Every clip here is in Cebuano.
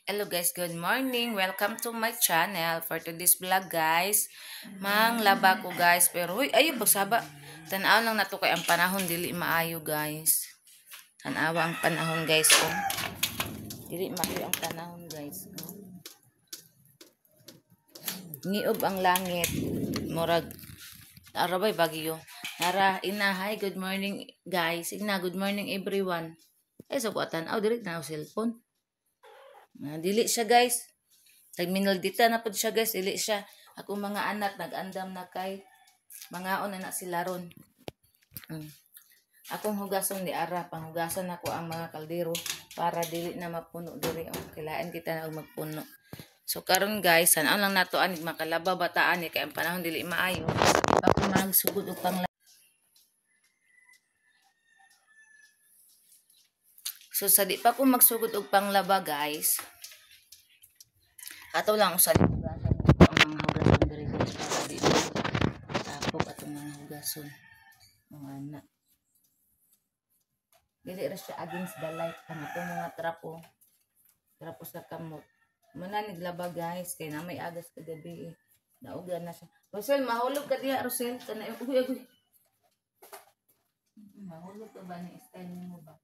Hello guys, good morning. Welcome to my channel. For today's vlog guys, manglaba ko guys. Pero huy, ayo pagsaba. Tan-aw lang nato kay ang panahon dili maayo guys. Tan-awa ang panahon guys oh. Dili maayo ang panahon guys. Oh. Ngiob ang langit. Murag arabay bagyo. Nara ina, hi, good morning guys. Ina, good morning everyone. Ay so ko tan-aw dili na cellphone. Dili siya guys. Terminal dita na pud siya guys, dili siya. Ako mga anak nag-andam na kay mangaon na na sila ron. Akong hugason ni ara, panghugasan nako ang mga kaldero para dili na mapuno diri. Oh, kilain kita na og magpuno. So karon guys, tan-aw lang nato ani makalaba bataan ni kay ang panahon dili maayo. Ako magsugod og pang. So sa di pa ko magsugod og panglaba guys. Ato lang usa hugasan ang mga hugason diri guys para di tapok atong mga hugason. Mga anak. Dili ra siya against the light ang atong mga trapo. Trapo sa kamot. Muna naglaba guys kay na may agas kagabi eh. Nauga na siya. Rosel, mahulog ka diha Rosel. Tanay uy uy. Mahulog ka ba ni style nimo ba?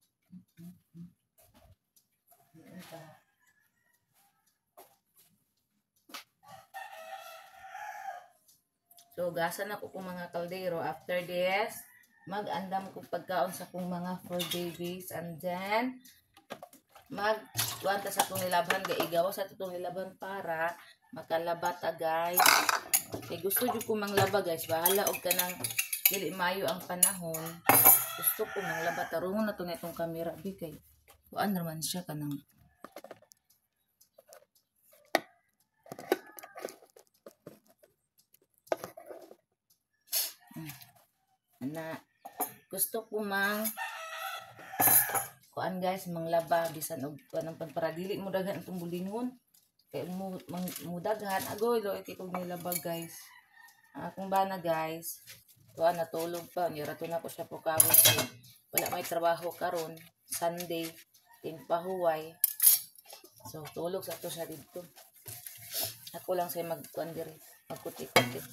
So, gasan ako kong mga kaldero. After this, mag-andam ko pagkaon sa kong mga 4 babies. And then, mag-kuanta sa itong nilabhan. Gaigawa sa itong nilabhan para makalabata guys. Kaya gusto dyan ko manglaba guys. Bahala og kanang dili mayo ang panahon. Gusto ko manglaba. Tarungon na ito na itong camera. Bigay. Kuan naman siya kanang na gusto ko mang kuan guys manglaba bisan og kuan ang para dili mo daghan itong bulingon kay mo mudaghan agoy lo kay kog nilaba guys. Akong bana guys kuan natulog pa unya rato na ko siya pukawon kay wala may trabaho karon Sunday tingpahuway. So tulog sa to siya didto. Ako lang say magkuan diri magkuti-kuti.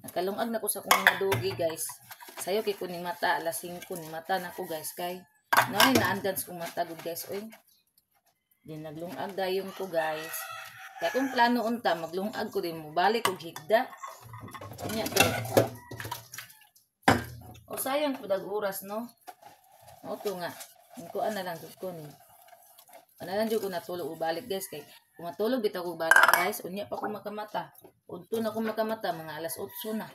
Nakalungag na ko sa kong mga dugi guys. Sayo kay kuning mata alas 5 ni mata na ko guys kay naay naandans kong mata gud guys oy. Di naglungag dayon ko guys. Kay kung plano unta maglungag ko din mo balik og higda. Unya to. O sayang pud ag oras no. Mao to nga. Kuan na lang jud ko ni. Ana lang jud ko natulog og balik guys kay kung matulog bitaw ko balik guys unya pa ko makamata. Udto na ko makamata mga alas 8 na.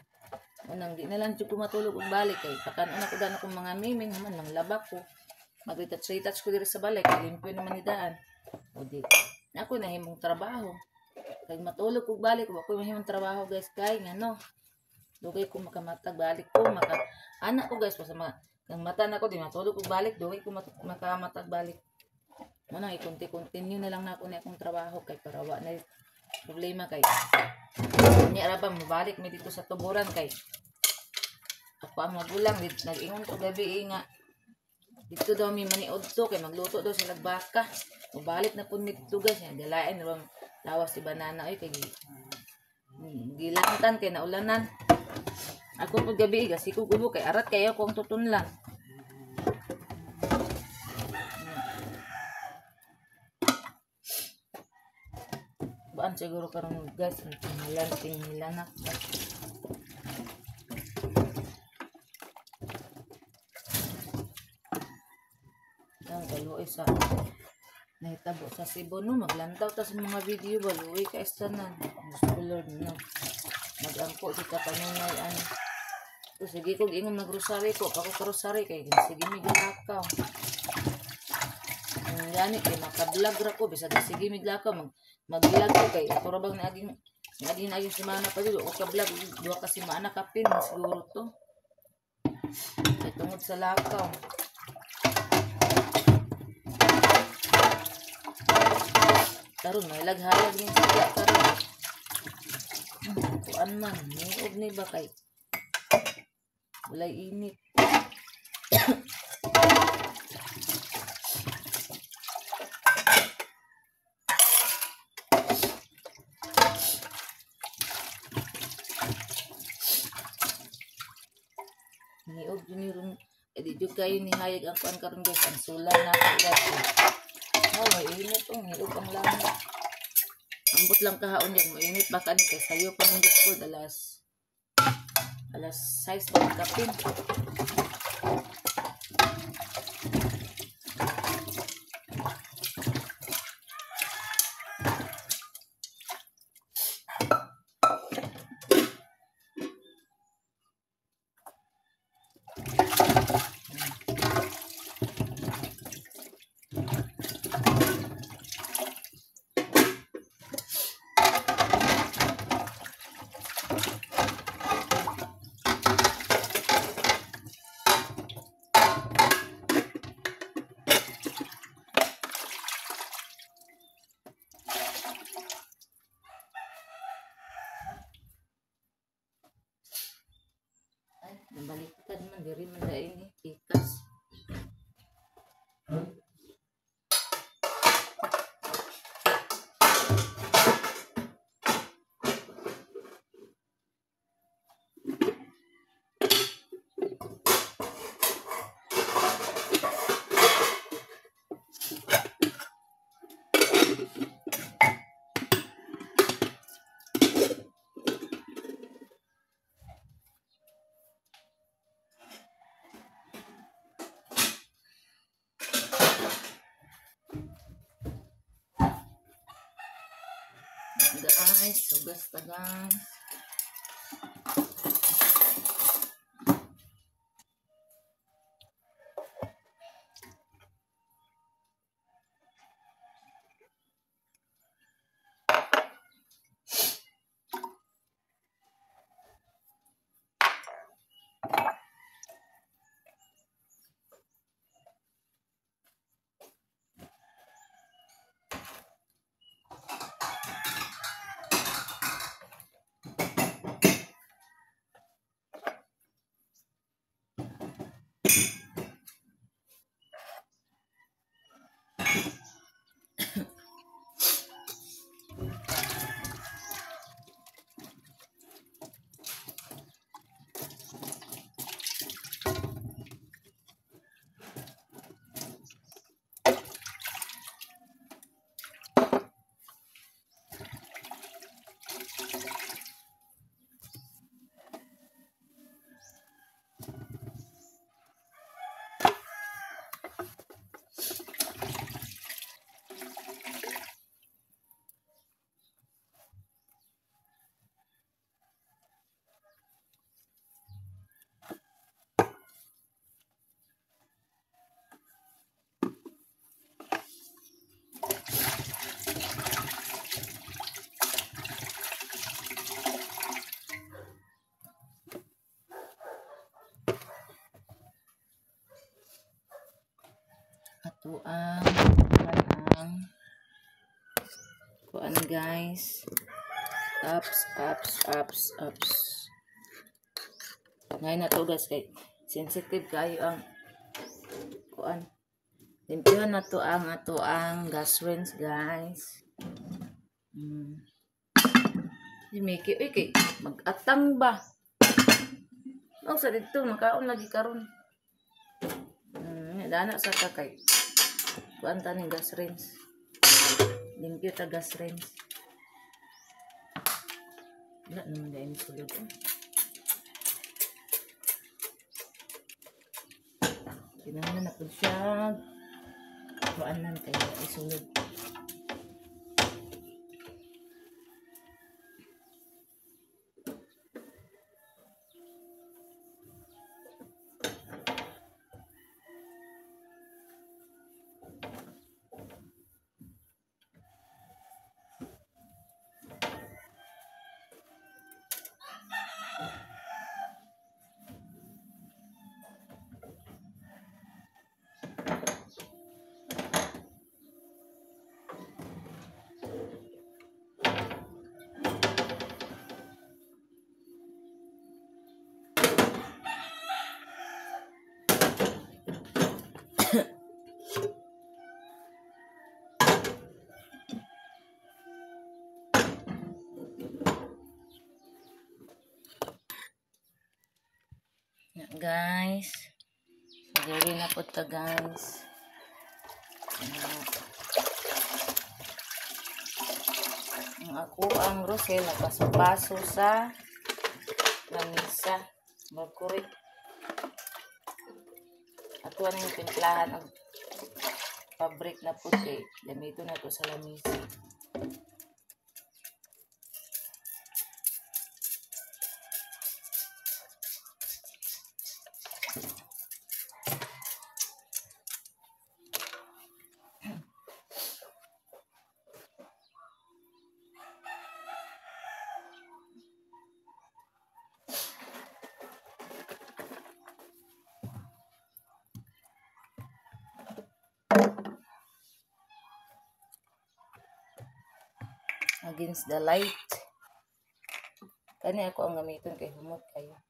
Unang di na lang jud ko matulog og balik kay pakan-on ako daan akong mga miming human manglaba ko. Mag-retouch-retouch ko diri sa balay kay limpyo naman ni daan. O di ako nahimong trabaho. Kay matulog og balik wa ko mahimong trabaho guys kay ngano. Dugay ko makamata balik ko maka anak ko guys basta mga kang mata nako di matulog og balik dugay ko makamatag balik. Muna i-continue na lang na ako na akong trabaho kay para wa na problema kay unya ra ba mobalik mi dito sa tuburan kay ako ang magulang nag-ingon ko gabi nga dito daw mi maniod to kay magluto daw sila baka mobalik na pud mi dito guys galain ra lawas si banana oy kay gilantan kay naulanan ako pud gabi gasikog ubo kay arat kayo ko ang tutunlan. Baan siguro karon guys tinghilan tinghilan na. Ang kaluoy sa nahitabo sa Cebu no maglantaw ta sa mga video baluoy ka tanan. Gusto Lord no. Magampo si kapanunay an. So, sige ko ingon magrosary ko, ako karosary kay sige mi gilakaw. Ang gani kay maka-vlog ra ko bisag sige mi glakaw mag-vlog ko kay ato ra bang naaging naaging semana pa jud o ka-vlog duha ka semana kapin siguro to. Kay tungod sa lakaw. Karon may laghalag ning siya karon. Kuan man niog ni ba kay walay init. Jud kayo ni hayag ang kuan karon guys, ang sulay na guys. Oh, may init oh, hiog ang langit. Ambot lang kahaon yan, mainit baka ni kay sayo pa mong ko alas 6 pa kapin. Nabaliktad man, diri man dahil ni ikas. Guys, sugas ta guys. Ato ang kuan guys. Ups, ups, ups, ups. Ngayon na to guys kay sensitive kayo ang kuan. Limpihan na to ang ato ang gas range guys. Si Mickey, uy kay mag-atang ba? No sa dito makaon lagi karon. Dana sa kakay. Kuan ta ning gas range. Limpyo ta gas range. Wala naman dahil sulod. Kinahanglan na pud siya. Kuan lang kayo isulod. Na po ta, guys. Ang ako ang Rosel nagpaso-paso sa lamisa. Magkurit. Ato ang timplahan ang fabric na puti. Gamito na to sa lamisa. Against the light. Kani ako ang gamiton kay humot kayo.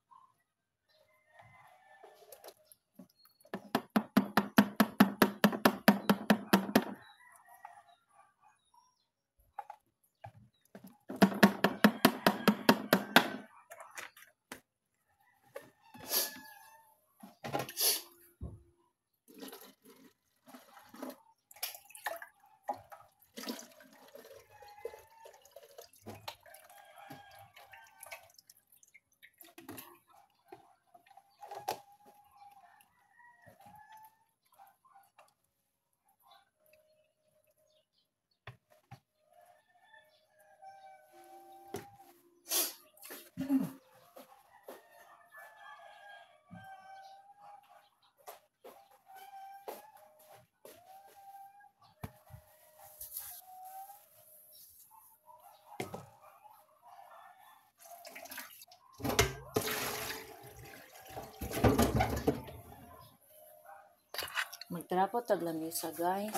Magtrapo tag lamisa, guys.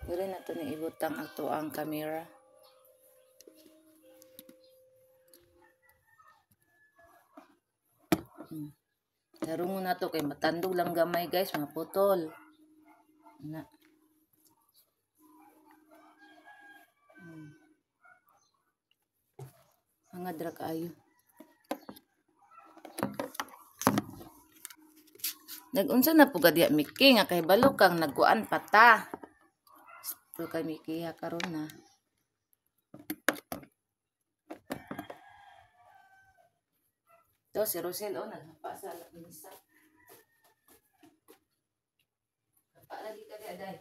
Dili na to ni ibutang ato ang camera. Tarungon na to kay matandog lang gamay, guys, maputol. Na. Hangad ra kaayo. Nagunsa na po gadiya Miki nga kay balo kang nagkuan pata. Ito kay Miki ha karon na. To si Rosel oh naghapa sa lamisa. Hapa lagi ka diya day.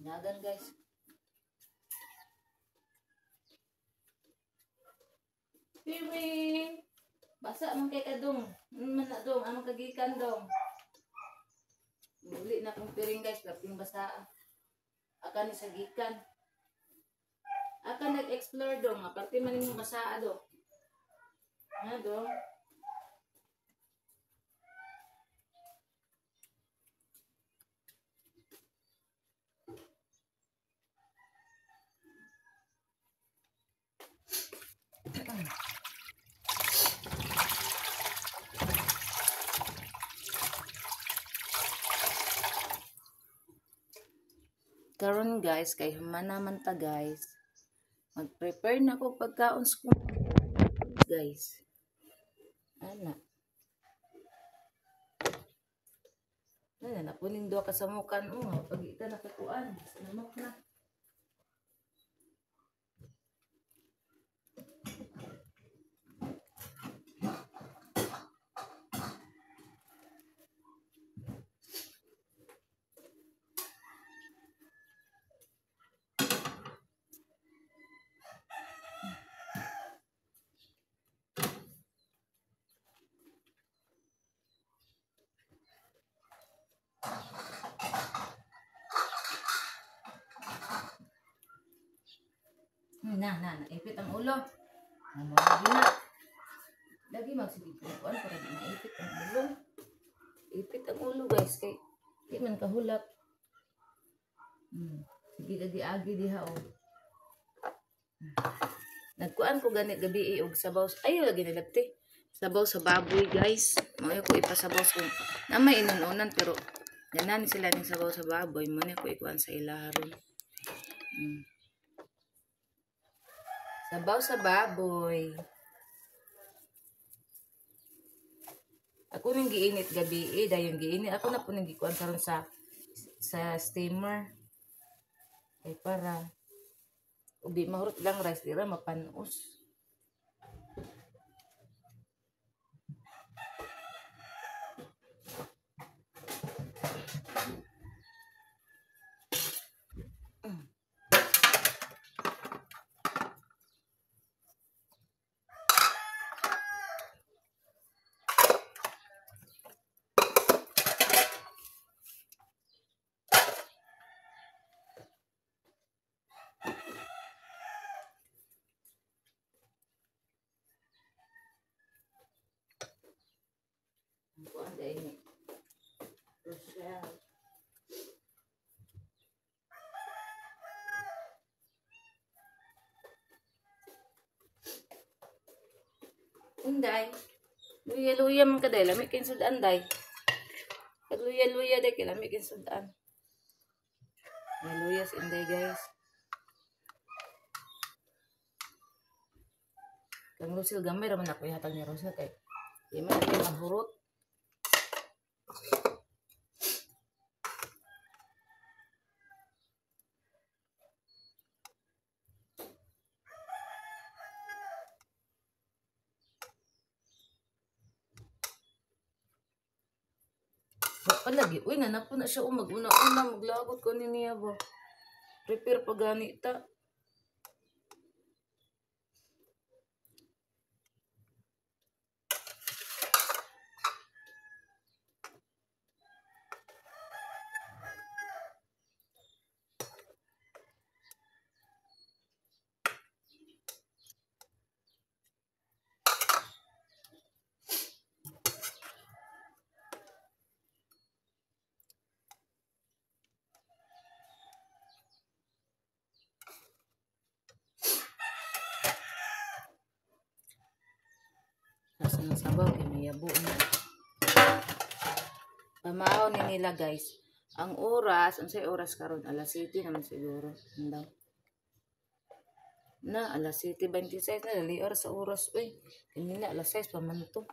Nagan, guys. Piring. Basa man kay kadong. Man na dong, among kagikan dong. Uli na kong piring, guys, laping basa. Aka ni sa gikan. Aka nag-explore dong, aparte man imong basa do. Na dong. Karon, guys, kay human naman ta, guys. Mag-prepare na ko pagkaon sa guys. Ana. Ana na puning duha ka samukan oh, pagita na kakuan, samok na. Na, na, naipit ang ulo. Lagi na. Lagi magsigig kuan para di maipit ang ulo. Ipit ang ulo guys kay di man kahulat. Sige agi-agi diha oh. Nagkuan ko gani gabi og sabaw. Ayo lagi nilabti. Sabaw sa baboy guys. Mo ko ipasabaw kung na may inununan pero ganan sila ning sabaw sa baboy. Mo ni ko ikuan sa ilaharon. Sabaw sa baboy. Ako ning giinit gabi dayon giinit. Ako na po ning gikuan karon sa steamer. Kay para ug di mahurot lang rice dira mapanos. Rochelle. Inday. Luya-luya man ka day. Lami kayong sudan day. Luya-luya day. Lami kayong sudan. Luya si Inday guys. Kang Lucille gamay raman ako ihatag ni Rosel kay di man ako mahurot. Palagi, uy, nanapo na siya, mag-una-una, maglagot ko ni niya ba. Prepare pa ganita. Nasa ng sabaw, kay mayabo na. Pamahaw ni nila guys. Ang oras, unsay oras karon? Alas 7 naman siguro. Andaw. Na, alas 7:26 na. Dali oras sa oras. Uy, kanina alas 6 pa man to.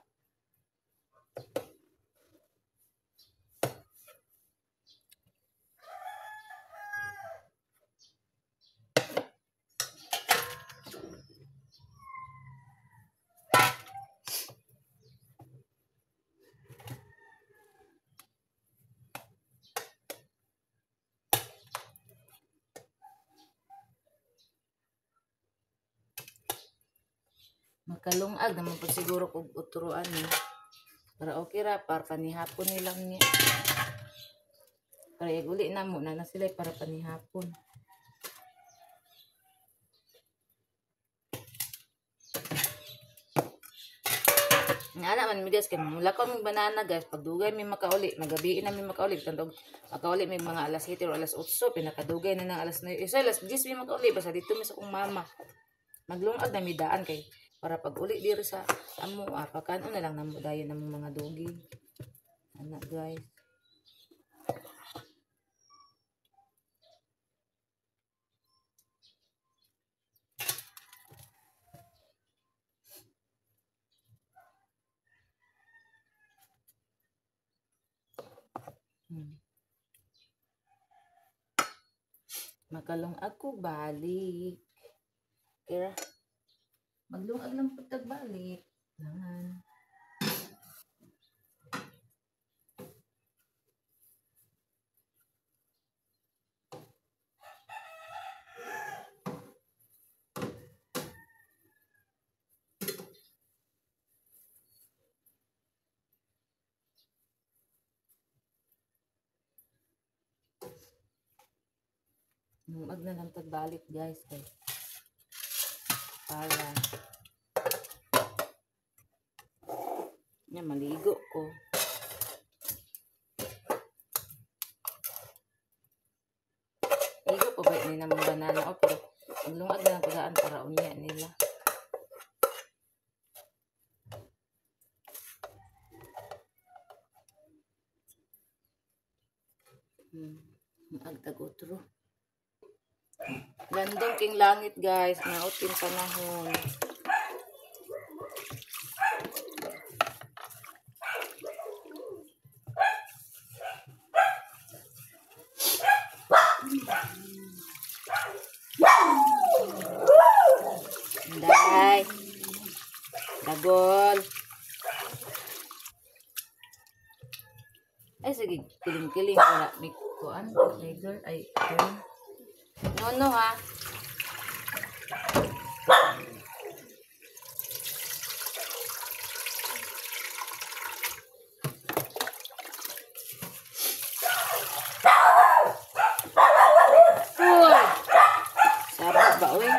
Makalungag naman po siguro kung uturuan niya. Para okay ra, para panihapon nilang niya. Para iguli na mo, na sila para panihapon. Nga naman mi guys, kay mula ko may banana guys, pagdugay may makauli, magabiin na may makauli, tantog makauli may mga alas 7 o alas 8, pinakadugay na ng alas 9, so alas 10 may makauli, basta dito mi sa kong mama. Maglungag na midaan kay para pag uli diri sa amo, pagkano na lang namo dayon namong mga dugi. Anak guys. Makalong ako balik. Kira maglungag lang pagtag balik. Langan. Lungag na lang tagbalik guys. Kay Para nya maligo ko. Ligo pa ba ni namang banana o pero maglungag na lang tagaan para unya nila. Agtag-utro. Landong king langit guys, nautin panahon. Inday. Dagol. Ay sige, kiling-kiling wala may kuan, tiger ay girl. No no ha. Uy. Sarap ba uy?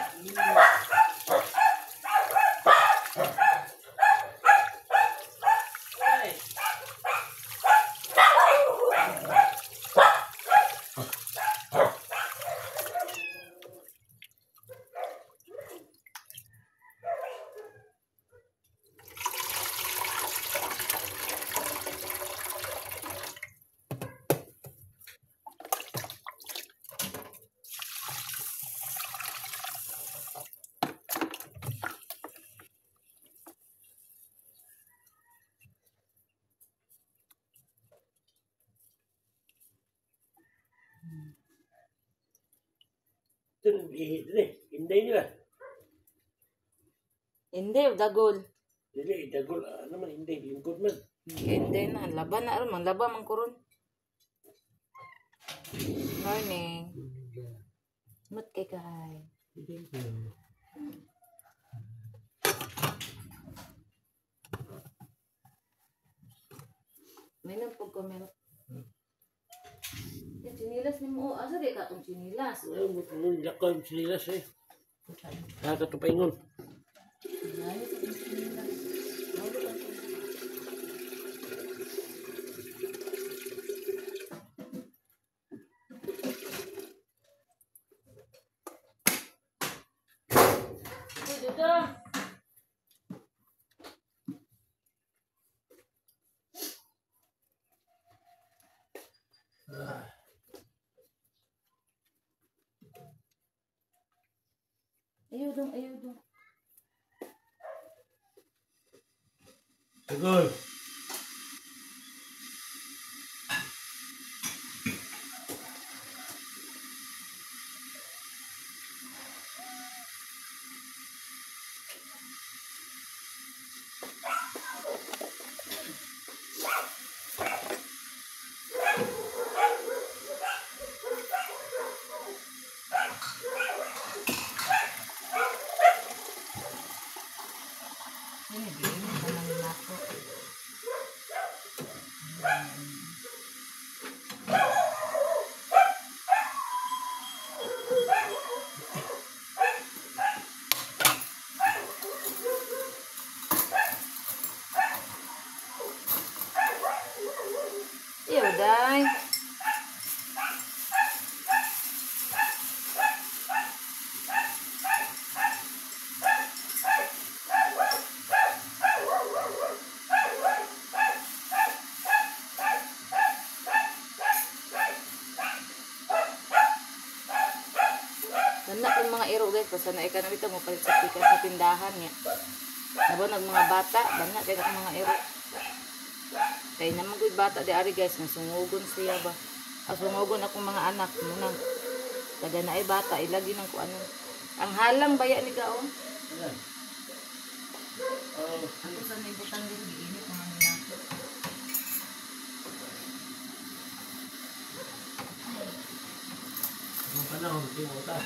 Hindi nila. Hindi, dagol. Hindi, dagol. Ano man, hindi. Lingkod man. Hindi na. Laban na. Aron, manglaba man kuron. Morning. Mut kay kay. May nagpag ko meron. Yung chinilas ni mo. Asa di ka itong chinilas? Ay, lakaw yung chinilas eh. Nakakatupaingon. Dito. Ayaw dong, ayaw dong. Siguro. Day. Ganda kong mga iro guys, basta na ika na dito mo palit sa pika sa tindahan niya. Nabo nag mga bata, bana kay akong mga iro. Kay naman gud bata di ari guys, nasungugon siya ba. Asungugon akong mga anak muna. Taga na ay bata, ilagi nang kuano. Ang halang baya ni gao. Oh, ako sa may butang din giinit mga minako. Ang panahon di mo ta.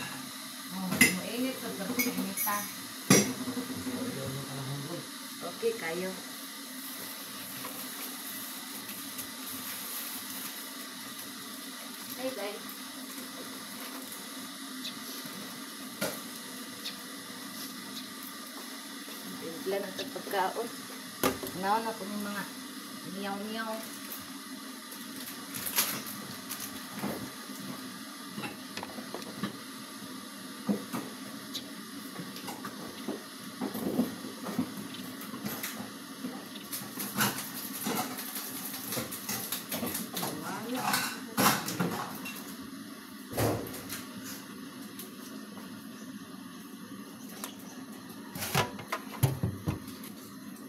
Oh, mainit sa init ta. Okay kayo. Hey, bye. lang tag pagkaon. Naon na ko ng mga miyaw-miyaw.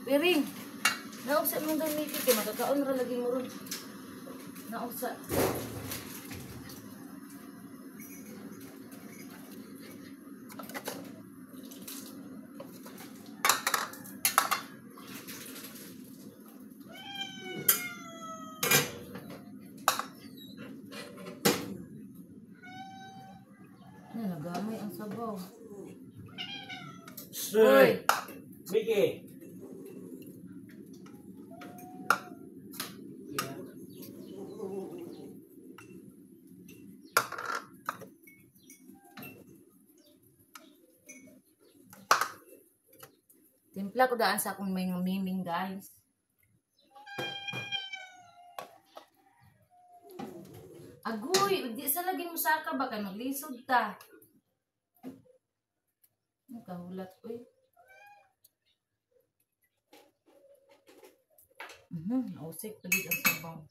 Piring, nausa mong gamitin kay makakaon ra lagi mo ron. Nausa. Ano, nagamay ang sabaw. Uy! Mickey! Timpla ko daan sa akong mga miming, guys. Agoy, di sa lagi mo saka ba kay maglisod ta. Ang kahulat oy. Ausik pagid ang sabaw.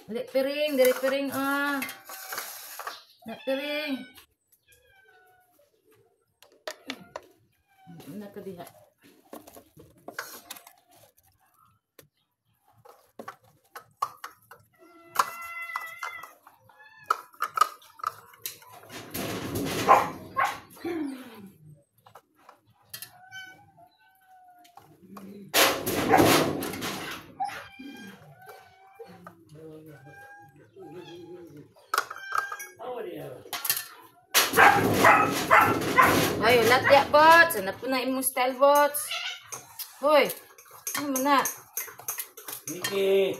Dali piring, dali piring ah. Na piring. Nakadiha. Hoy, ulat ya, bots. Hanap ko na imong style, bots. Hoy, ano man na? Mickey!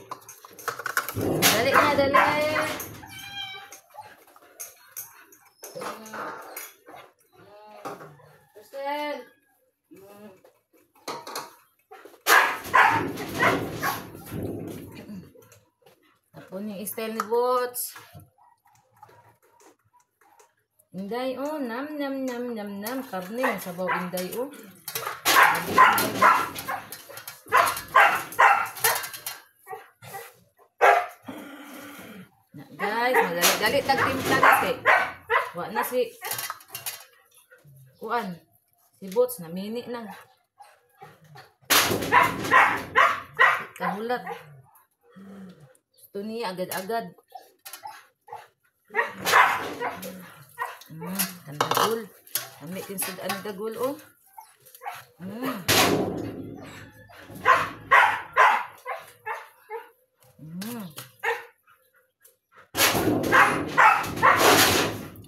Dali na, dali. Rosel. Tapon yung style ni bots. Inday, oh, nam, nam, nam, nam, nam. Karne, ang sabaw, inday, oh. Na, guys, madali-dali, tagtimpla kasi. Wa na si, kuan, si Boots, namini na. Kahulat. Gusto niya, agad-agad. Ang dagol. Amit yung sud ang dagol, oh.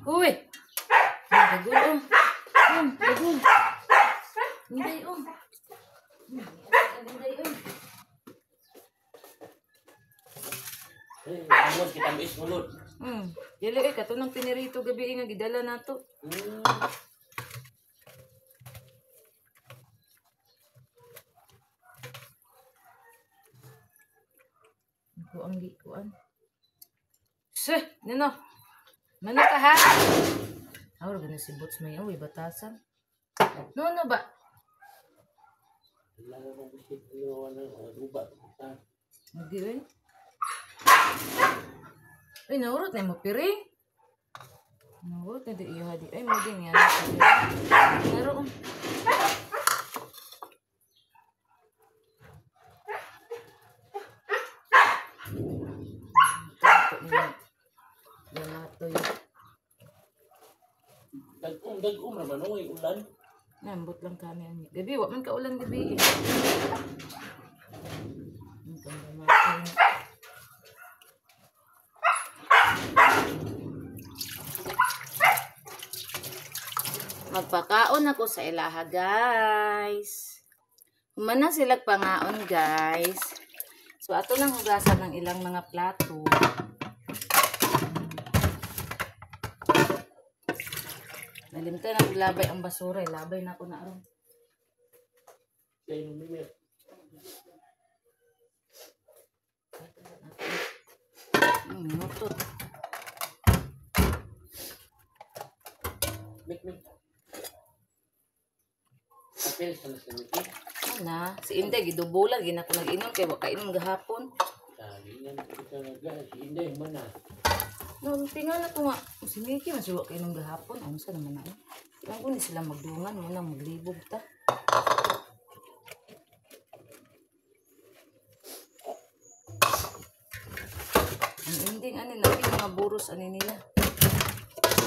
Uy! Ang dagol, oh. Dagol. Hinday, oh. Hinday, oh. Eh, kita tamis mulot. Dili eh katunang pinirito gabi nga gidala nato. Ko ang gikuan. Seh, nino. Mano ka ha? Awro gani si Boots may uwi batasan. No no ba? Hindi eh. Uy, naurot na mo piring. Naurot na di iyo hadi. Ay, mo din yan. Naroon. Dagom naman oy ulan. Nambot lang kami ani. Gabi wa man ka ulan gabi. Magpakaon ako sa ilaha, guys. Human na sila pangaon, guys. So ato lang hugasan ng ilang mga plato. Nalimtan na labay ang basura. Labay na ako na aron. Kaya nung mimir. Minutot. Mik, mik. Apel sa nasa miki. Ana, si Inday gidubulan gina ko nag-inom kay wa kainom gahapon. Sabi niya, ito nagla, si Inday man na. No, tingala ko nga si Miki man siya wa kainom gahapon. Unsa naman na? Lang ko ni sila magdungan mo nang maglibog ta. Ang ending ani na mga buros ani nila.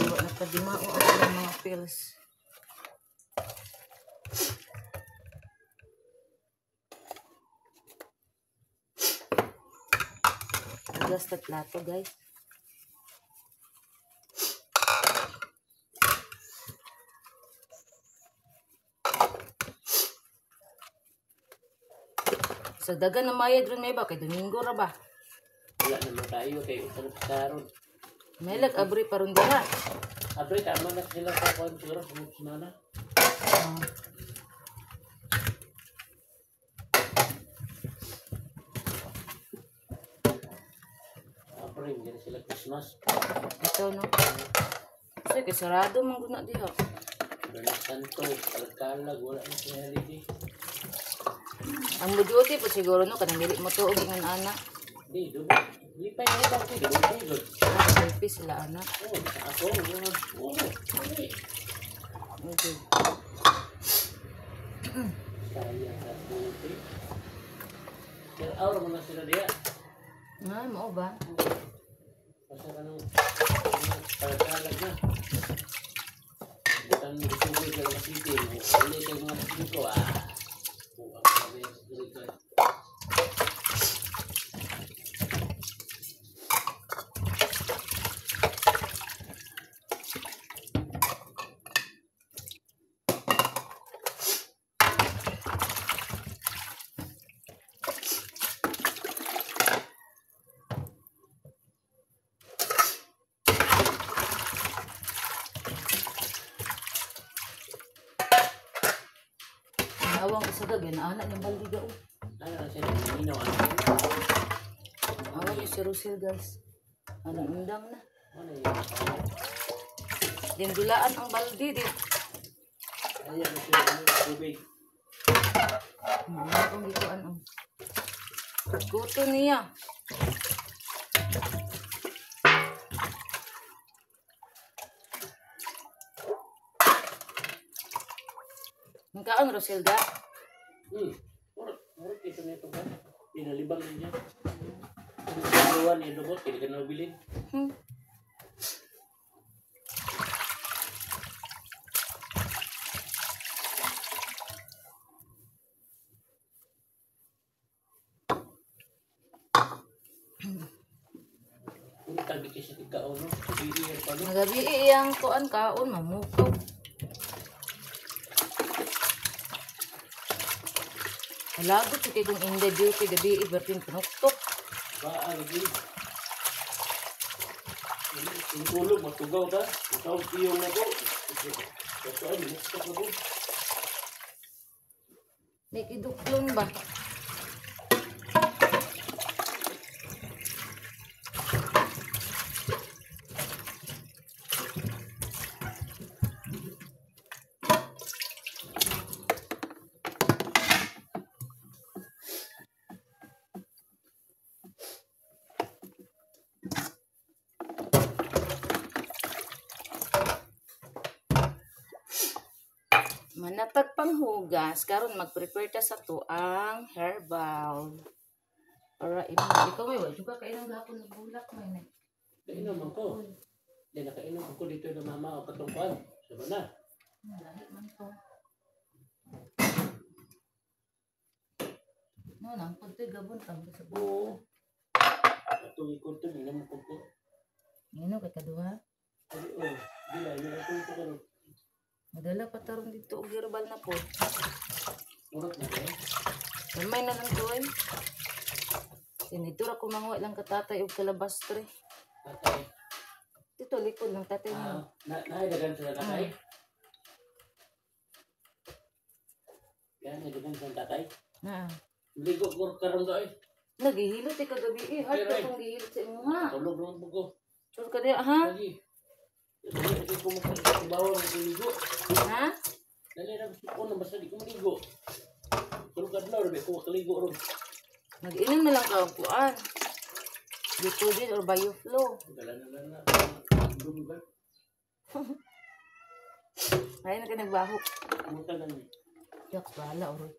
Wa na padimao ang ilang mga pills. Hugas na plato, guys. Sa dagan na mayad ron may ba? Kay Domingo ra ba? Wala naman tayo kay usan sa karon. May lag abri pa ron diha. Abri, tama na sila sa kuwan siguro sa semana. Abri, hindi na sila Christmas. Ito no. Kasi kay sarado man gud na diha. Wala Santo, kalag-kalag, wala na sila holiday. Ang muduti po siguro no kanang dili mo tuog ingon ana. Di, doon. Lipay na ito, di, doon, di, doon. Selfie sila ana. Oo, sa ako, oo, oo. Okay. Sayang sa buti. Kaya aura mo na sila diya. Nga mao ba? Basta ka nung kalag-kalag na. Bukan gusto ko sa city. Uli kayo mga siko, ah. Oo, ako na yung siguro. Awang isa ka, ganaana niyang baldi ga. Ano na siya, naminaw, ano? Awang yung si Rosel, guys. Anong undang na? Ano yun? Din dulaan ang baldi, di. Ayan na siya, ano, tubig. Ano akong gikuan ang guto niya. Ang kaon, Rosel, ga? Murot ito nito ba? Pinalibang niya. Ang ni lubot, hindi ka na bilin. Kung tabi kasi ikaw, no? Sabihin pa, no? Magabi iyang kuan kaon, mamukaw. Lagot kay kung in the duty gabi ibertin panuktok. Ba lagi. Yung tulog matugaw ta. Ikaw tiyong na ko. Ito ay muktok na ko. May kiduklon ba? Manatag panghugas, karon mag-prepare ta sa tuang herbal. Para ikaw may wa juga kainom gahapon ng bulak may na. Kainom man ko. Di nakainom ko dito na mama o katong kuan. Sama na. Lahi man to. No, nang pagtoy gabon tang sa Oo. Atong ikon to minom ko ko. Ngino kay kaduha? Ay, oh, dila ni atong ko karon. Madala pa taron dito og herbal na po. Murot na eh. Gamay na lang to eh. Sinito ra ko manguha lang katatay og kalabastre. Tatay. Dito likod lang tatay mo. Ah, na nahidagan sila tatay. Yan, nagdagan sa tatay. Na. Ligo ko karon ka eh. Nagihilot eh kagabi eh. Hard ka kung gihilot sa imo ha. Tulog naman po ko. Sure ka di ha? Lagi. Dali ko makabawa ng ligo. Ha? Dali na gusto ko na basta di ko maligo. Tulog ka adlaw, rabi ko makaligo ron. Mag-inom na lang ka og kuan. Bitugin or Bioflow. Dala na lang na. Dumi ba? Ay, na ka nagbaho. Kumusta lang eh. Yak, bahala, oroy.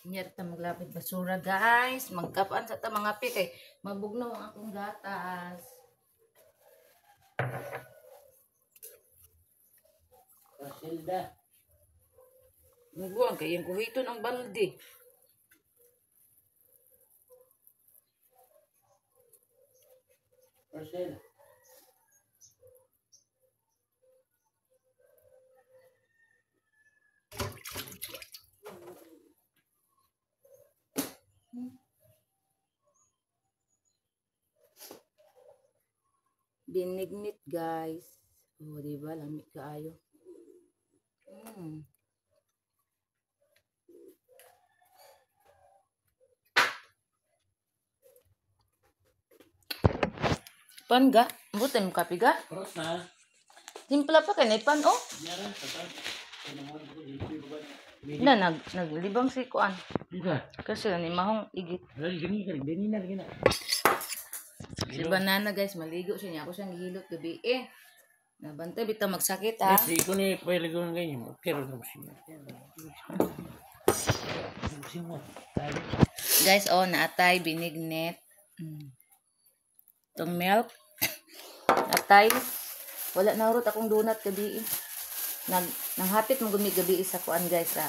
Nyar ta maglapit basura guys. Magkapaan sa ta mga pi kay mabugnaw ang akong gatas. Rosilda. Muguan kay iyang kuhiton ang balde. Rosel. Binignit guys. Oh, di ba lami kaayo. Pan ga? Buti mo kape ga? Cross na. Timpla pa kay na pan oh. Yara, tata. Na naglibang si kuan. Dita. Kasi ni mahong igit. Dali gani ka, dini na gina. Si banana guys, maligo siya niya. Ako siyang gihilot gabi eh. Nabantay bitaw magsakit ha. Si ko ni pwede ko ng ganyan mo. Pero no siya. Guys, oh, naatay binignet. Itong milk. Atay. Wala na urot akong donut gabi eh. Nanghapit mo gumi gabi sa kuan guys ha.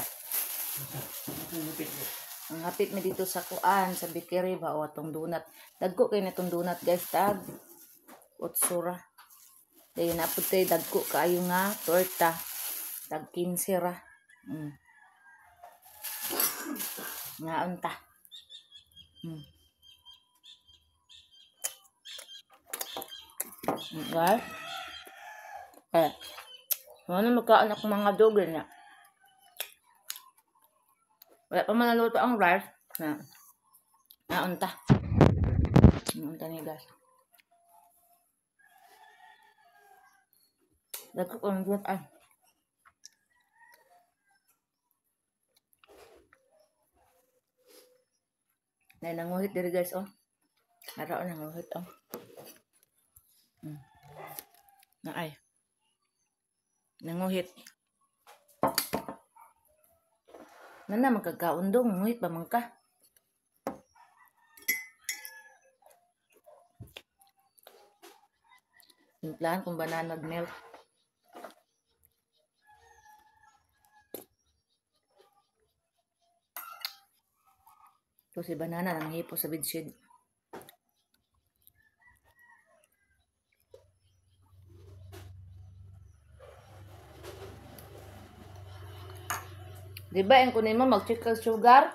Ang hapit mi dito sa kuan sa bakery ba o atong donut. Dagko kay na itong donut guys tag 8 ra. Dayon napud tay dagko kaayo nga torta. Tag 15 ra. Ngaon ta. Guys. Eh. Ano magkaon akong mga dogger na. Wala pa man naluto ang rice. Na. Naunta. Naunta ni guys. Dagko ko ang duwat ay. Nay nanguhit diri guys oh. Araw nanguhit oh. Naay. Nanguhit. Nana magkakaundong, nguhit pa man ka. Timplahan kong banana milk. Ito si banana nanghipo sa bedsheet. Diba, ang kunin mo, mag-check ka sugar?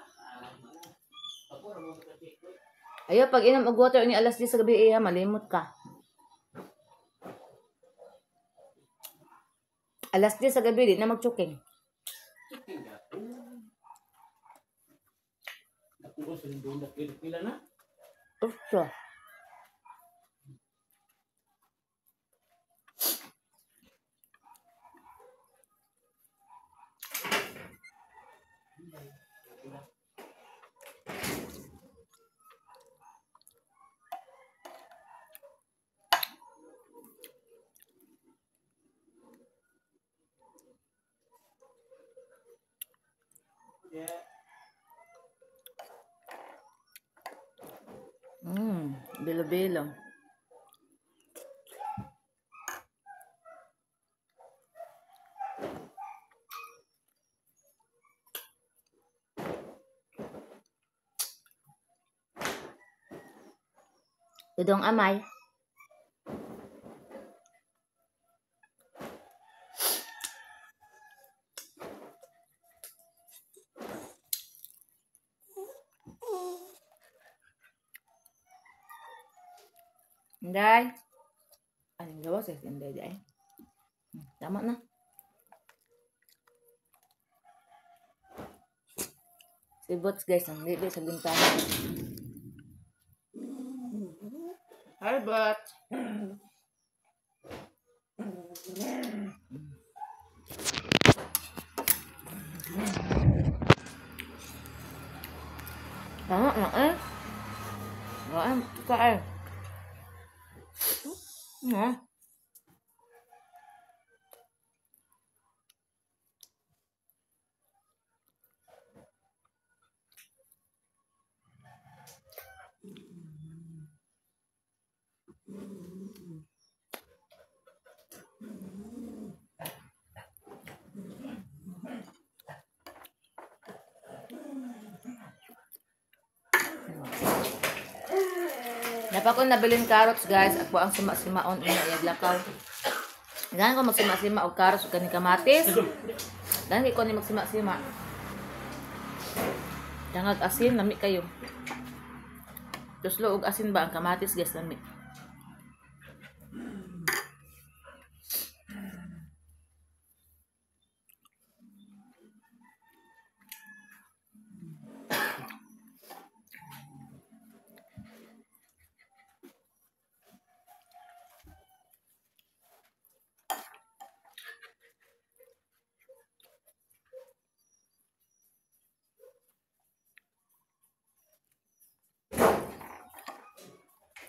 Ayo, pag inom og water ni alas 10 sa gabi, eh, malimot ka. Alas 10 sa gabi, di na mag-choking. Uso. Bilo-bilo. Dudong amay. Inday. Anong gawa sa Inday di ay? Tama na. Si Bots guys, ang libre sa bintana. Hi, Bots. Tama na eh. Wala, ka eh. Yeah. Napa ko nabilin carrots guys, ako ang suma-sumaon unya yaglakaw. Ganahan ko magsima-sima og carrots ug kaning kamatis. Ganahan ko ni magsima-sima. Dangag asin lami kayo. Tuslo og asin ba ang kamatis guys lami.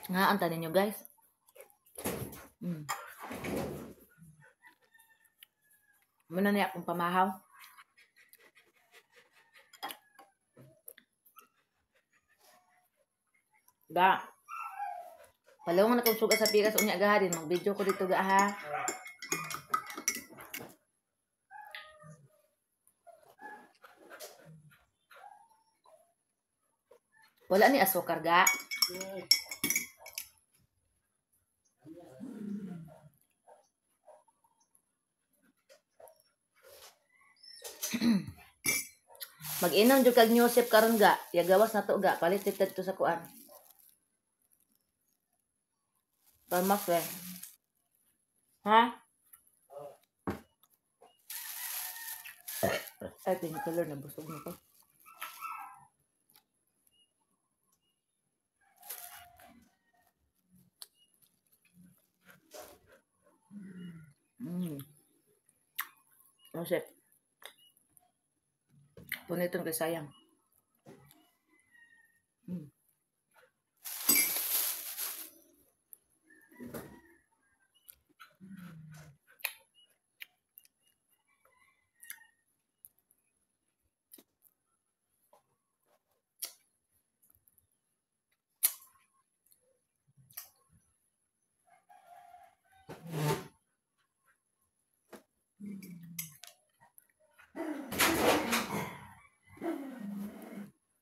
Nga, ang tanin nyo guys. Muna niya akong pamahaw. Ga. Palungan akong suga sa pikas unya gaha din. Mag-video ko dito ga ha. Wala ni asukar ga. Mag-inom jud kag Newsep karon ga. Yagawas na to ga. Palit to sa kuan. Palmas eh. Ha? Ay, pinicolor na busog na ko. Newsep. Puniton kay sayang.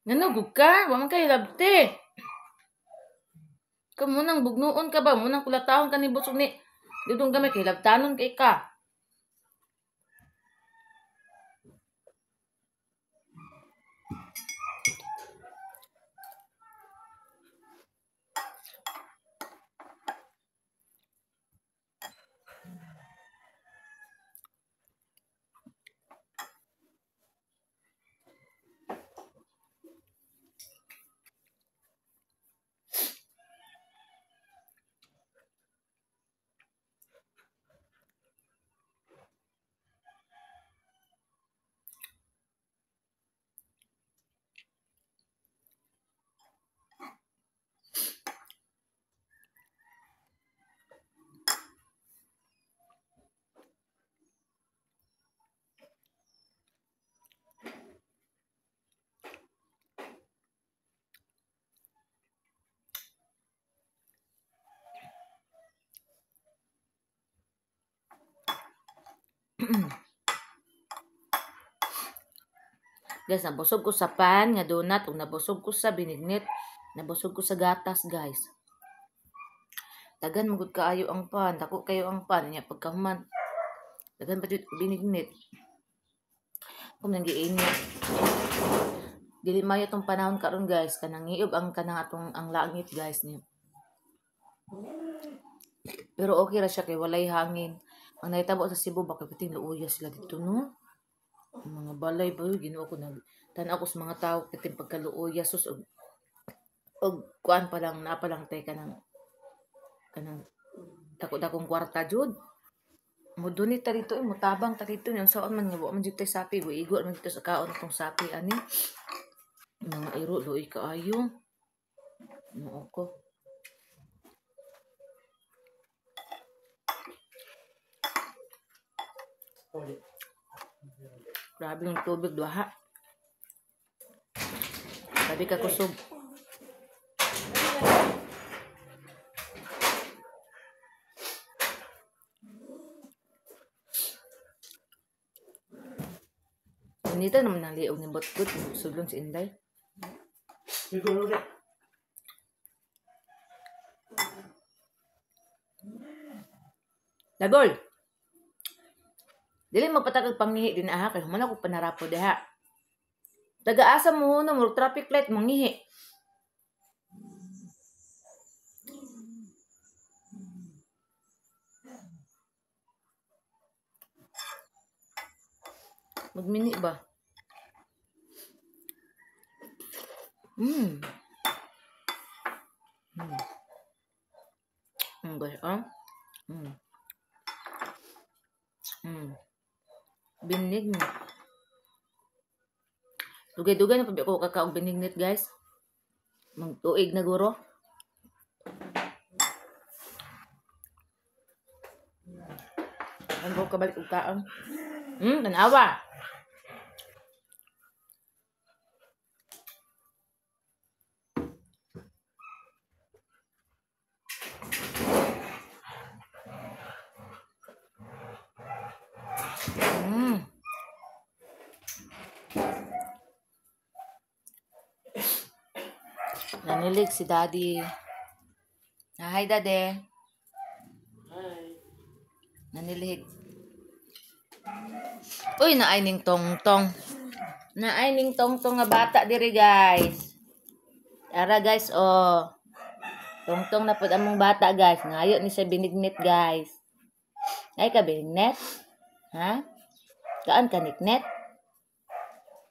Nanugog ka? Wa man kay labte. Ka munang bugnuon ka ba? Munang kulatahon ka ni busog ni Dudong gamay kay labtanon kay ka. Guys, nabusog ko sa pan nga donut ug nabusog ko sa binignit, nabusog ko sa gatas, guys. Dagan magud kaayo ang pan, dako kayo ang pan nya pagkahuman. Dagan pa jud binignit. Kung nang giinit. Dili mayo tong panahon karon guys, kanang ngiob ang kanang atong ang langit guys niyo. Pero okay ra siya kay walay hangin. Ang nahitabo sa Cebu ba kay puting luoya sila dito no. Ang mga balay ba Ginoo ko nag tan-aw ko sa mga tao kiting pagkaluoya sus og kuan pa lang na pa lang tay kanang dako-dakong kwarta jud. Mudunit ta dito, mutabang ta dito nya unsaon man nga wa man jud tay sapi, igo man dito sa kaon atong sapi ani. Mga iro luoy kaayo. Noo ko. Grabe yung tubig duha. Grabe ka kusog. Nita naman ang liog ni Botgot, sulong si Inday. Siguro rin. Lagol! Dili magpatakag pangihi din aha, kay human ako panarapo diha. Tagaasa mo no, murag traffic light, mangihi. Magmini ba? Guys, ah. Binignit. Dugay-dugay na pa ko kakaog binignit, guys. Magtuig na guro. Ano ko kabalik og kaon? Tanawa. Nanilig si Daddy. Hi, Daddy. Hi. Nanilig. Uy, naay ning tongtong. Naay ning tongtong nga bata diri, guys. Tara, guys, oh. Tongtong na pud among bata, guys. Ngayo ni siya binignit, guys. Ay ka binignit? Ha? Kaan ka niknet?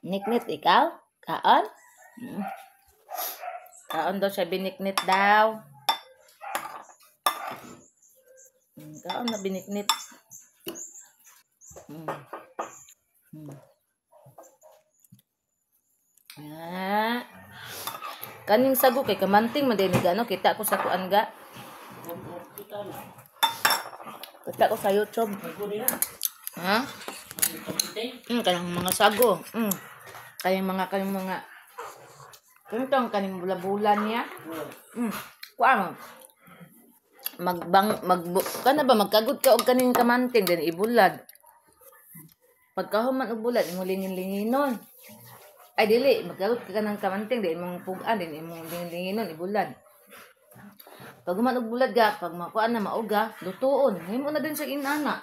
Niknit ikaw? Kaon? Kaon daw siya biniknit daw. Kaon na biniknit. Ah. Kaning sago kay kamanting man din ano, kita ko sa kuan ga. Kita ko sa YouTube. Ha? Kanang mga sago. Kayang mga kuntong kaning bula-bula niya. Kuan magbang kana ba magkagod ka og kaning kamanting then ibulad. Pagkahuman og bulad imong lingin-linginon. Ay dili magkagod ka kanang kamanting then imong pug-an then imong lingin-linginon ibulad. Pag human og bulad ga pag makuan na mauga lutuon. Himo na din sa inana.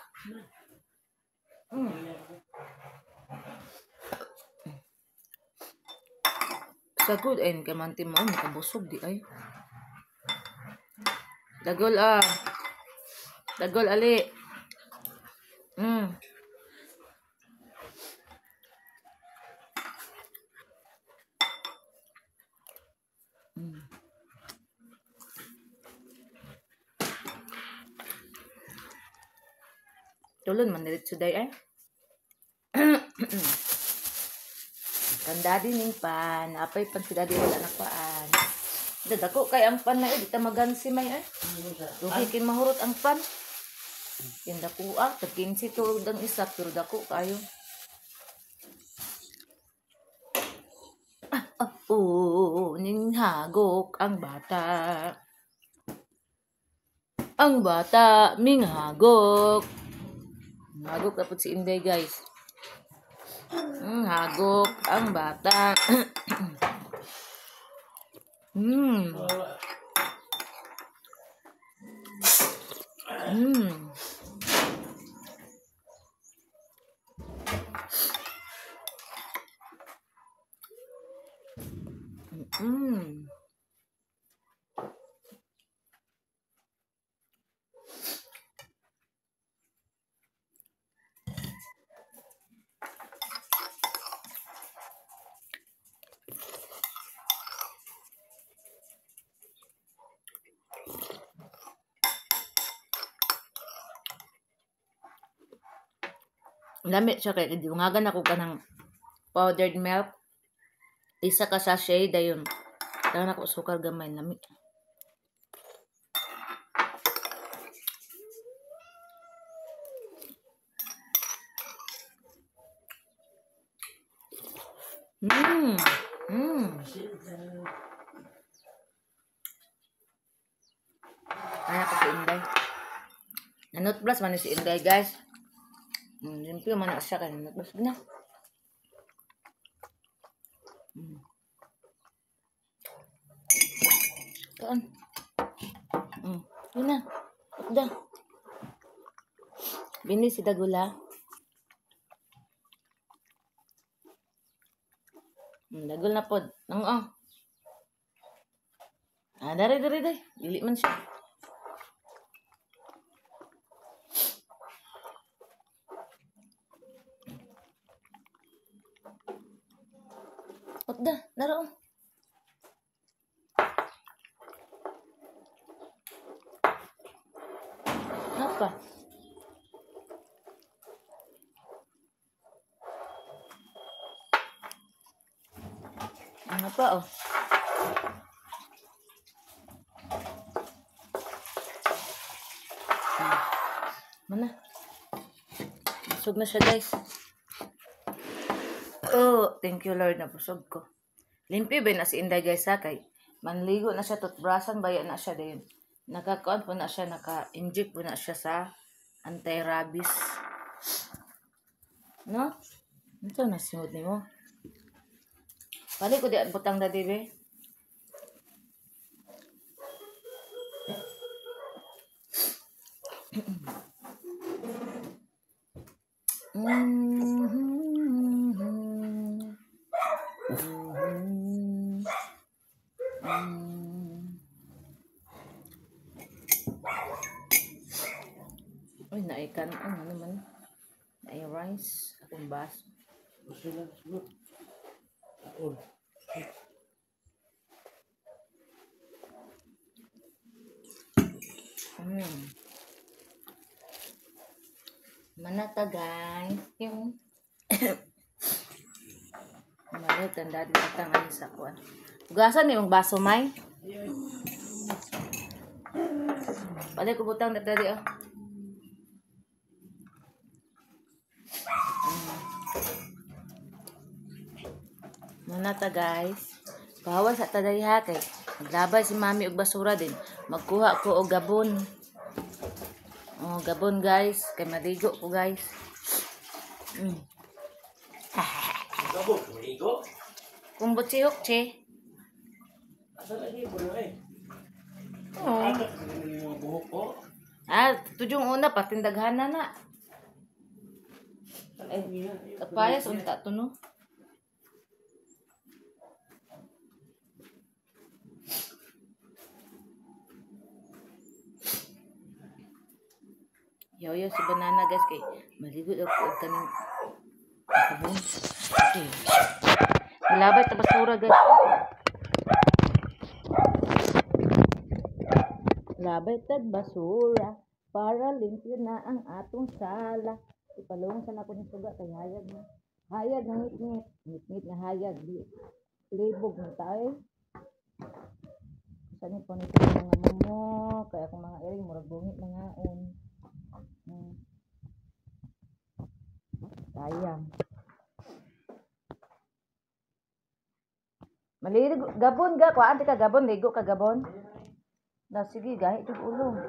Sagod ay kamanting mo makabusog di ay. Dagol ah. Dagol ali. Tulon man diretso day ay. Kan daddy ning pan, apay pan si daddy wala na paan. Dako kay ang pan na di ta magansi may ay. Dugi kay mahurot ang pan. Kin dako ah, tag 15 tuod ang isa pero dako kayo. Oh, ning hagok ang bata. Ang bata minghagok. Hagok na po si Inday, guys. Hagok ang bata. Mm. Mm. Lami siya kay giungagan ako kanang powdered milk. Isa ka sachet dayon. Dayon ako sukar gamay lami. Mm. Mm. Anak ko si Inday. Nanutblas man si Inday, guys. Limpyo man na siya kay nanutblas na. Kaan. Yun na. Ukda. Bini si Dagula. Dagol na pod. Nang oh. Ah, dari dari dari. Dili man siya. Utda, daro. Apa? Ano pa oh? Mana? Busog na siya, guys. Oh, thank you Lord, nabusog ko. Limpi ba na si Inday, guys, ha? Kay manligo na siya, tutbrasan baya na siya din. Nakakuan po na siya, naka-inject po na siya sa anti-rabies. No? Ito na simod nimo. Balik ko di butang dadi be. Uy, naikan. Ano naman? Nai rice. Akong baso. Manata, guys. Yung malit ang dati patangan sa kuan. Hugasan ni mong baso, may. Balik ko butang dati oh. Manata, guys. Bawas sa taday ha kay maglabay si mami og basura din. Magkuha ko og gabon. Oh, gabon, guys, kay maligo ko, guys. Gabon, maligo. Kung butsihok, che. Asa lagi ko na eh. Oo. Buhok ko. Ah, tudyong una patindaghanan na. Eh, kapayas unta to no. Yaw-yaw si banana, guys, kay maligo daw ko og kaning sabon. Okay. Malabay ta basura, guys. Labay tag basura para limpyo na ang atong sala. Ipalungan sa nako ni suga kay hayag na. Hayag na ngit-ngit, ngit-ngit na hayag di libog na tayo. Sa ni po nito mga mumo, kaya akong mga iring murag bungit mangaon. Sayang. Maligo gabon ga kuan ka gabon ligo ka gabon. Na sige gahi tug ulo.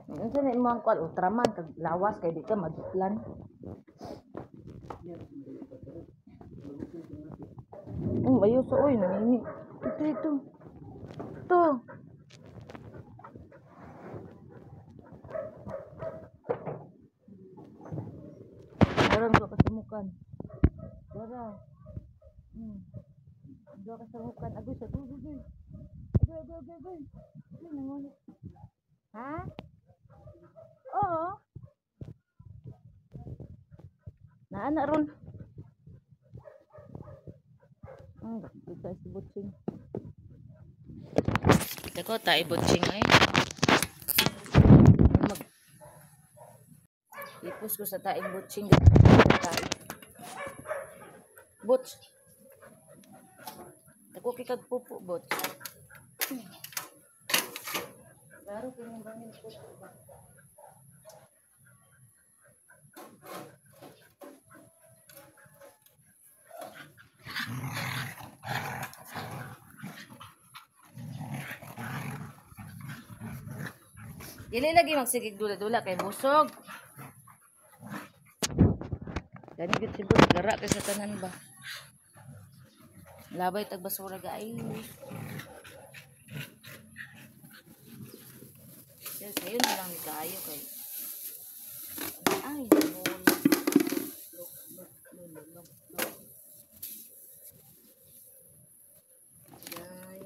Unsa na imong kuan Ultraman kag lawas kay di ka magplan. Ayo sa oy nangini. Ito ito. Ito. sangukan. Dara. Duha ka sangukan. Agoy sa agoy, agoy. Agoy, agoy, agoy, agoy. Agoy, nangunit. Ha? Oo. Naa na ron. Kita si Butching. Dako ta Butching ay. Mag Ipos ko sa taing Butching. Tae. Butch. Dako kay kag pupo, Butch. Klaro kay mong bangin pupo ba. Dili lagi magsigig dula-dula kay busog. Gani gyud si Butch, gara kay sa tanan ba. Labay tag basura gaay. Yes, sayo na lang ni kaayo kay. Ay, lolo. Guys.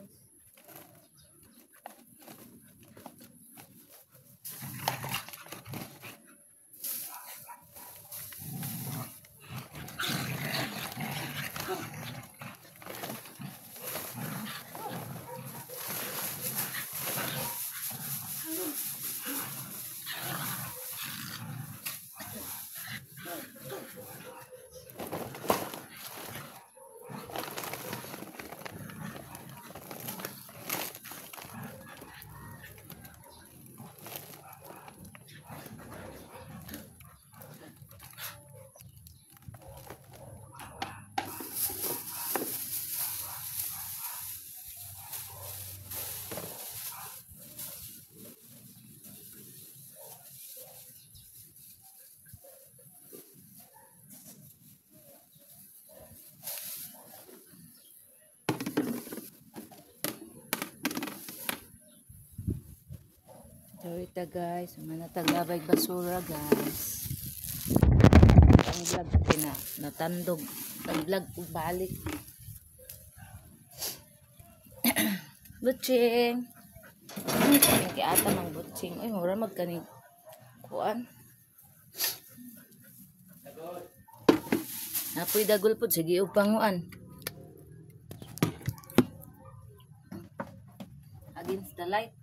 Sorry ta guys, mana taglabay basura guys. Ang vlog kina natandog, ang vlog ug balik. Butching. Kay ata mang butching. Oy, mura magkani kuan. Napoy dagol pod sige og panguan. Against the light.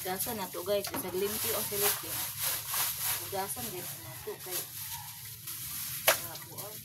Hugasan na to guys, isag limpyo ang silipin. Hugasan din na to kay nabuan.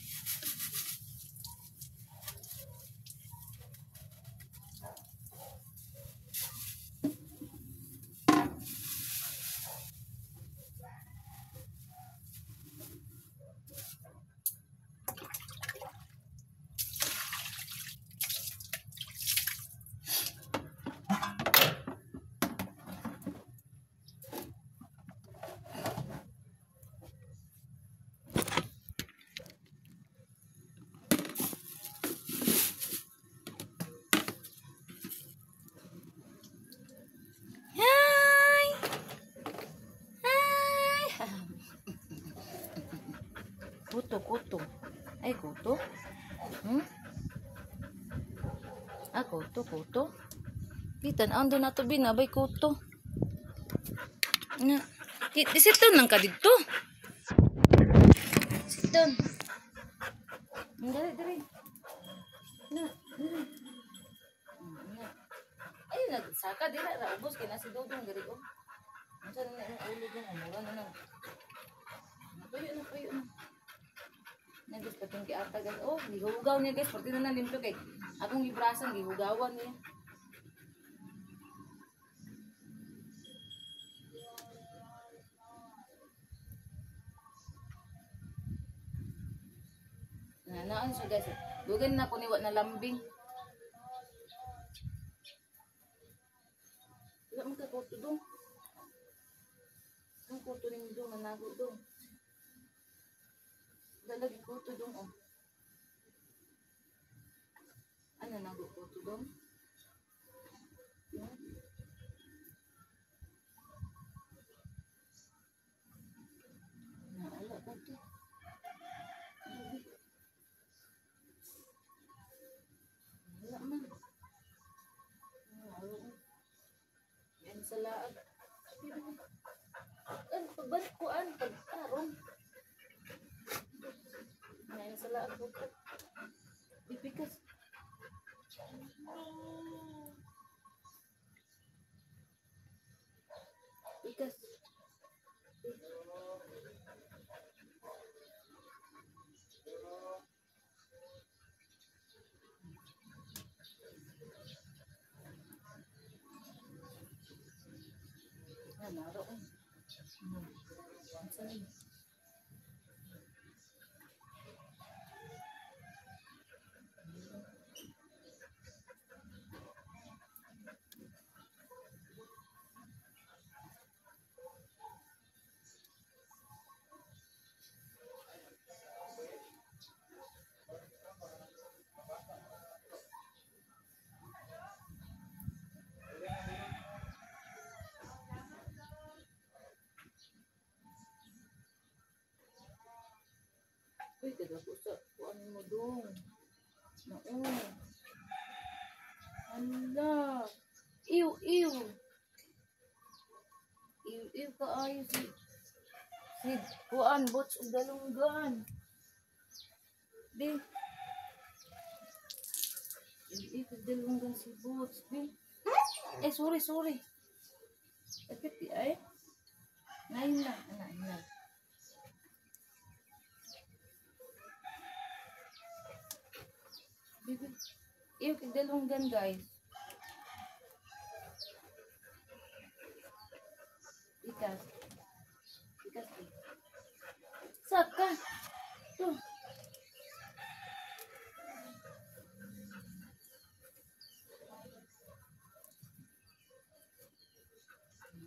Kuto, kuto. Ay, kuto? Ah, kuto, kuto. Bitan, ando na to binabay kuto. Nga. Sit down lang ka dito. Sit down. Dali, dali. Na, dali. Na. Ay, nagsaka dira ra ubos kay na si Dodong diri oh. Unsa na imong ulo dong mura na nang. Tuyo na, tuyo na. Na guys, patong giata guys. Oh, gihugaw niya guys, pati na limpyo kay akong gibrasan gihugawan niya. Nanaan siya guys. Dugan na ko ni wa na lambing. Wala man ka kuto dong. Ang kuto ning dong nanago dong. Dalagi kuto dong oh. Ano nago kuto dong? Naala kuto. Wala man. Yan sa laag. An pagbankuan pagtarong. Yan sa laag ko. Pipikas. Pikas. Naro ko. Uy, taga ko sa kuan mo dong. Noo. Hala. Iw, iw. Iw, iw kaayo si kuan bots ug dalunggan. Di. Iw, iw kag dalunggan si bots, di. Eh, sorry, sorry. Sakit di ay. Ngayon lang, anak, lang. Bibi, iyo kag dalunggan guys. Ikas. Ikas. Saka. To.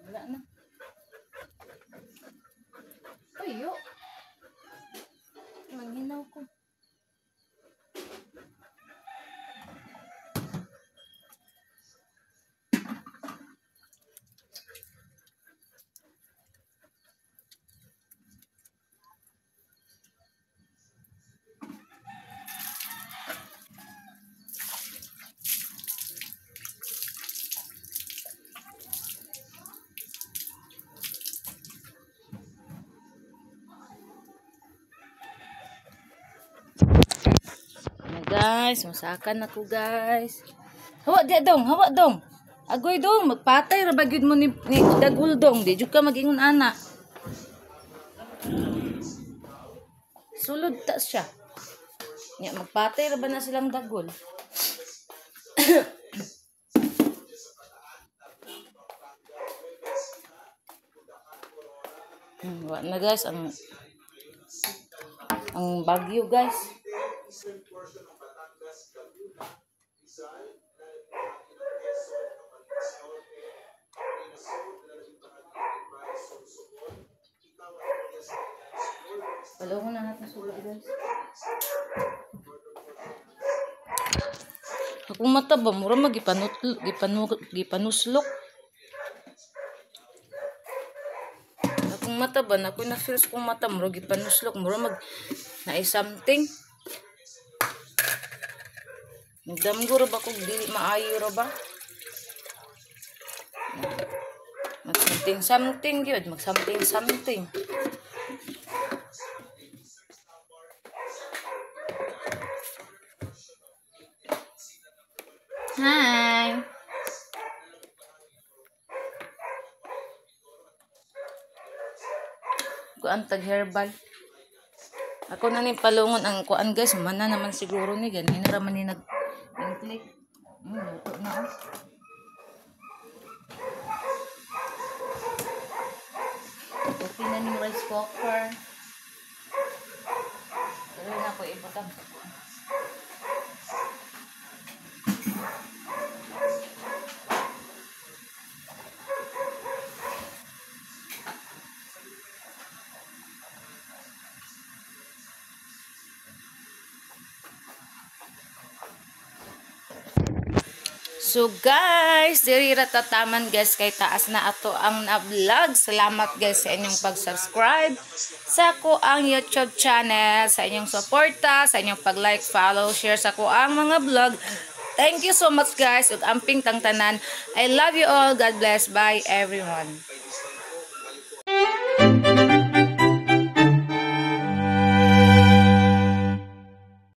Wala na. Ayo. Manghinaw ko. Guys, masakan ako guys. Hawa di dong, hawa dong. Agoy dong, magpatay ra ba gyud mo ni dagul dong, di jud ka magingon ana. Sulod ta siya. Nya magpatay ra ba na silang dagol. Wa na guys ang bagyo guys. Palungan na natin sulod guys. Akong mata ba mura gipanuslok. Akong mata ba na ko na feel sa akong mata mura gipanuslok, mura mag na something. Nagdamgo ra ba kog dili maayo ra ba? Mag something something yun. Mag something something. Hi! Kuan tag herbal. Ako na ni palungon ang kuan, guys. Mana naman siguro ni ganina ra man ni nag click. Luto na oh. Okay na ning rice cooker. Pero na ko ibutang. So guys, diri ra tataman, guys, kay taas na ato ang na-vlog. Salamat, guys, sa inyong pag-subscribe sa ako ang YouTube channel, sa inyong suporta, sa inyong pag-like, follow, share sa ko ang mga vlog. Thank you so much, guys. Ug amping tang tanan. I love you all. God bless. Bye, everyone.